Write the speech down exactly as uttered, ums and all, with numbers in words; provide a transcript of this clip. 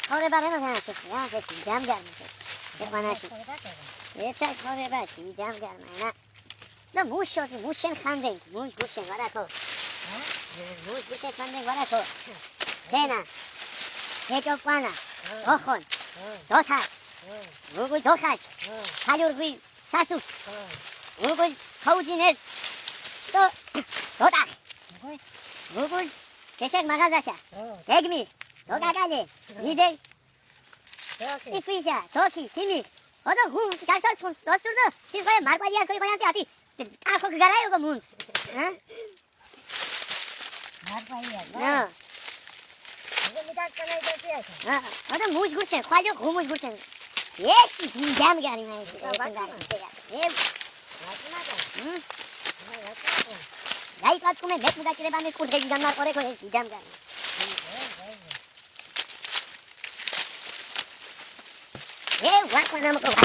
ܚორე ბარენო, ე ܫეშ, ე ܫეშ, დიამ გარმ ე ܫეშ. ე ყვანა ܫეშ. ე ცა ܚორე ბა ܫეშ, დიამ გარმ ე ნა. ნა მუშ ܫოთი, მუშ შენ ხანდენკ, მუშ გუშ შენ ვარაქო. მუშ გუშ შენ ხანდენკ ვარაქო. თენა. თეჭო ყვანა. ოხონ. დოთა. გუგუ დოხაჩ. ქალურგვი სასუ. გუგუ ხოუჯინეს. დო დოტახ. გუგუ ქეშეკ მაღაზაშა. გეგმი. დოკაკალე. მიდე. ისვიშა, თოქი, ქიმი. ოდო გუ გაშორ ჩუნს, დოსურდო. ის ყოე მარკვალიას, ყოე ყოე ანტი ატი. ტახო გარაი ოგო მუნს. ა? მარკვალიას. ნა. ოგო მიდას კანაი დოსიას. ა, ოდო მუჯ გუშე, ხვალიო გუ მუჯ გუშე. ეში, დიამ გარი მაი. ე. გაი კაცკუმე მეკ მუგაჭირებანი კურდე გიგან მარ ყორე ქო, ეში, დიამ გარი. ე ვარ ყვანა მოკო, ვარ